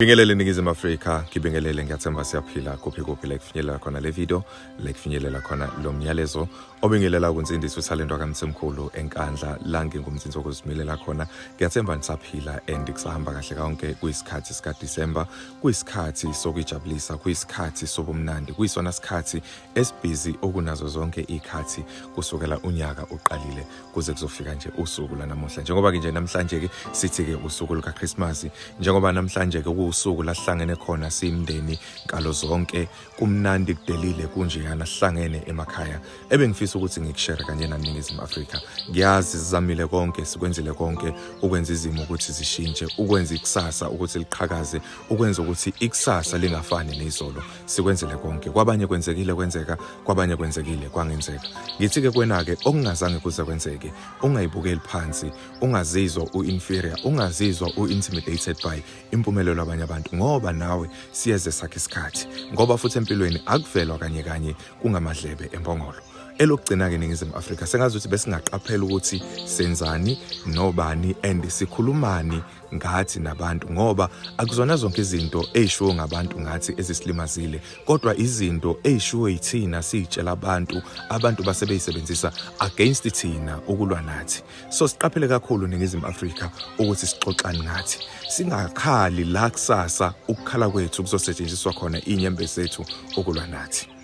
Ngibingelele Ningizimu Afrika, ngibingelele, ngiyathemba siyaphila kuphi kuphi la kufinyelela khona le video, la kufinyelela khona lo myalezo obingelela kuNsindiso uThalento kaMthemkhulu eNkandla la ngingumnsinsi wokuzimilela khona. Ngiyathemba nisaphila and kusahamba kahle konke. Kuyisikhathi sika December, kuyisikhathi sokujabulisa, kuyisikhathi sobumnandi, kuyisona sikhathi esibhizi okunazo zonke ikhathi kusukela unyaka uqalile kuze kuzofika nje usuku lanamuhla. Njengoba ke nje namhlanje ke sithi ke usuku luka Christmas, njengoba namhlanje ke kuwusuku lahlangene khona simndeni nkalo zonke, kumnandi kudelile kunjeyana, sihlangene emakhaya. Ebengifisa ukuthi ngikushare kanye nani Ningizimu Afrika, ngiyazi sizamile konke, sikwenzile konke ukwenza izimo ukuthi zishintshe, ukwenza ikusasa ukuthi liqhakaze, ukwenza ukuthi ikusasa lingafani nezolo. Sikwenzile konke, kwabanye kwenzekile kwenzeka, kwabanye kwenzekile kwangenzeka. Ngithi-ke kwena-ke okungazange kuze kwenzeke, ungayibukeli phansi, ungazizwa u-inferior, ungazizwa u-intimidated by impumelelo abanye abantu, ngoba nawe siyeze sakhe isikhathi, ngoba futhi empilweni akuvelwa kanye kanye kungamadlebe empongolo. Elokugcina-ke Ningizimu Afrika, sengazuthi besingaqaphela ukuthi senzani nobani and sikhulumani ngathi nabantu, ngoba akuzona zonke izinto ey'shiwo ngabantu ngathi ezisilimazile, kodwa izinto ey'shiwo yithina siy'tshela abantu, abantu basebeyisebenzisa against thina ukulwa nathi. So siqaphele kakhulu Ningizimu Afrika ukuthi sixoxani ngathi, singakhali la kusasa ukukhala kwethu kuzosetshenziswa khona iy'nyembezi zethu ukulwa nathi.